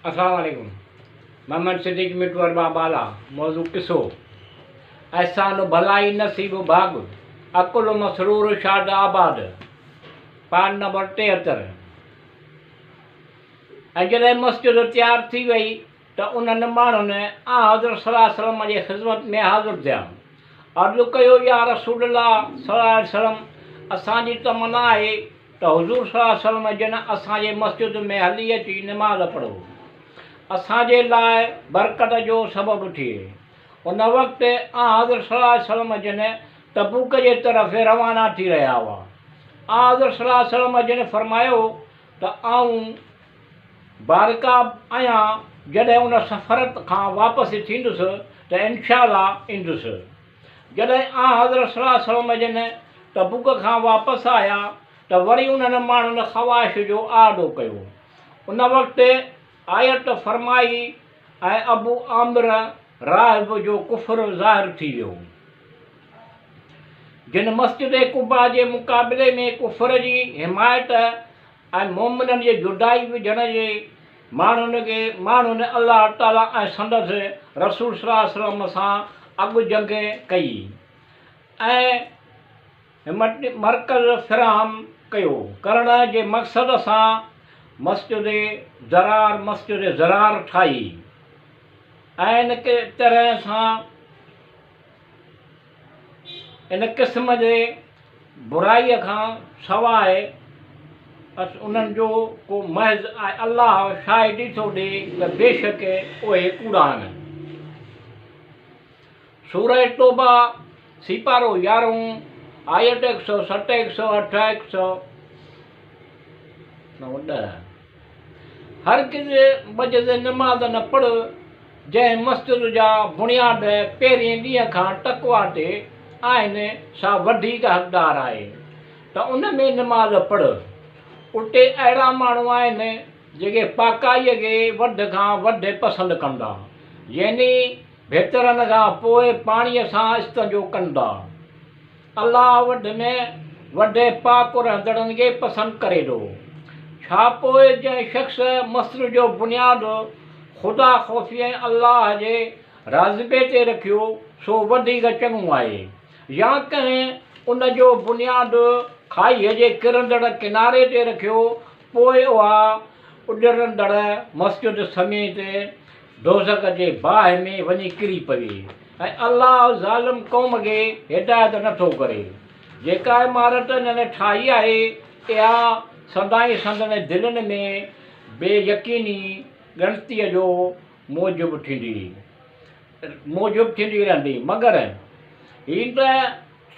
السلام عليڪم محمد صديق مٽو ارباب بالا موضوع قصو احسان ڀلائي نصيب ڀاڳ عقل مسرور شاد آباد پارٽ نمبر 73. ۽ جڏهن مسجد تيار ٿي وئي ته انهن ماڻهن آنحضرت صلي الله عليه وسلم جي خدمت ۾ حاضر ٿيا عرض ڪيو يا رسول الله صلي الله عليه وسلم اسان جي تمنا آهي ته حضور صلي الله عليه وسلم جن اسان جي مسجد ۾ هلي اچي نماز پڙهو، اسان جي لاء برڪت جو سبب ٿئي. ان وقت آنحضرت صلي الله عليه وسلم جن تبوڪ جي طرف روانا ٿي رهيا هئا. آنحضرت صلي الله عليه وسلم جن فرمايو ته آئون بارڪا آهيان، جڏهن ان سفر کان واپس ٿيندس ته انشاء الله ايندس. جڏهن آنحضرت صلي الله عليه وسلم جن تبوڪ کان واپس آيا ته وري انهن ماڻهن خواهش جو اعادو ڪيو. ان وقت آيت فرمائي ۽ ابو عامر راهب جو ڪفر ظاهر ٿي ويو. جن مسجد قباء جي مقابلي ۾ ڪفر جي حمايت ۽ مؤمنن جي جدائي وجهڻ جي ماڻهن کي ماڻهن الله تعالي ۽ سندس رسول صلي الله عليه وسلم سان اڳ جنگ ڪئي ۽ همت مرڪز فراهم ڪيو ڪرڻ جي مقصد سان مسجد ضرار مسجد ضرار ٺاهي ۽ ان طرح سان ان قسم جي برائيء کان سواء انهن جو ڪو محض آهي الله شاهدي ٿو ڏئي ته بيشڪ اهي ڪوڙا آهن. سورة توبه، سيپارو يارهون، آيت 107، 108، 109، 10. هرگز بجز نماز نه پڙهه، جنهن مسجد جا بڻياد پهرين ڏينهن کان تقويٰ تي آهن سا وڌيڪ حقدار آهي ته ان ۾ نماز پڙهه. اتي اهڙا ماڻهو آهن جيڪي پاڪائيء کي وڌ کان وڌ پسند ڪندا، يعني ڀترن کان پوء پاڻيء سان استنجو ڪندا. الله وڍ ۾ وڍي پاڪ رهندڙن کي پسند ڪري ٿو. ڇا پوء جنهن شخص مصر جو بنياد خدا خوفي ۽ الله جي راضپي تي رکيو سو وڌيڪ چڱو آهي يا ڪنهن ان جو بنياد کاهيء جي ڪرندڙ ڪناري تي رکيو پوء اها اڏرندڙ مسجد سميت دوزخ جي باهه ۾ وڃي ڪري پوي ۽ الله ظالم قوم کي هدايت نه ٿو ڪري. جيڪا عمارت انهن ٺاهي آهي، اها سدائين سندن دلين ۾ بي يقيني ڳڻتيء جو موجب ٿيندي موجب ٿيندي رهندي، مگر هي ته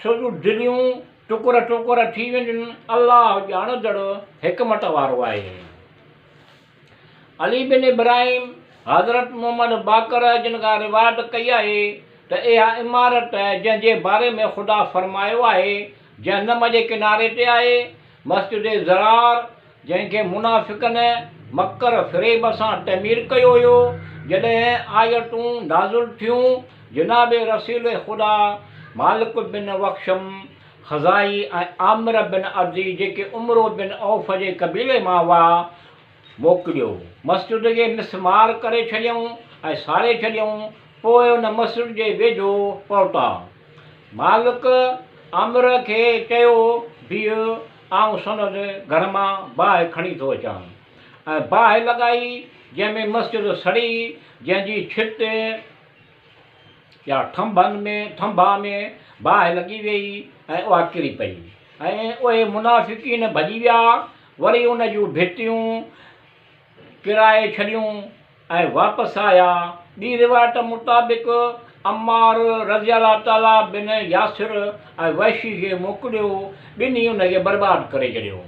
سندن دليون ٽڪر ٽڪر ٿي وينديون، الله ڄاڻندڙ حڪمت وارو آهي. علي بن ابراهيم حضرت محمد باقر جن کان روايت ڪئي آهي ته اها عمارت جنهن جي باري ۾ خدا فرمايو آهي جهنم جي ڪناري تي آهي، مسجد ضرار جنهن کي منافقن مڪر فريب سان تعمير ڪيو هيو، جڏهن آيتون نازل ٿيون جناب رسول خدا مالڪ بن وخشم خزاعي ۽ عامر بن عدي جيڪي عمرو بن عوف جي قبيلي مان هئا، موڪليو. مسجد کي مسمار ڪري ڇڏيائون ۽ ساڙي ڇڏيائون، پوء ان مسجد جي ويجهو پهتا. مالڪ عامر کي چيو، بيهه، آئون سندس گهر مان باهه کڻي ٿو اچان. ۽ باهه لڳائي، جنهن ۾ مسجد سڙي، جنهن جي ڇت يا ٿنڀن ۾ ٿنڀا ۾ باهه لڳي ويئي ۽ اها ڪري پئي ۽ اهي منافقين ڀڄي ويا، وري ان جون ڀتيون ڪرائي ڇڏيون ۽ واپس آيا. ٻي روايت مطابق عمار رضي الله تعاليٰ بن ياسر ۽ وحشي کي موڪليو، ٻنهي ان کي برباد ڪري ڇڏيو.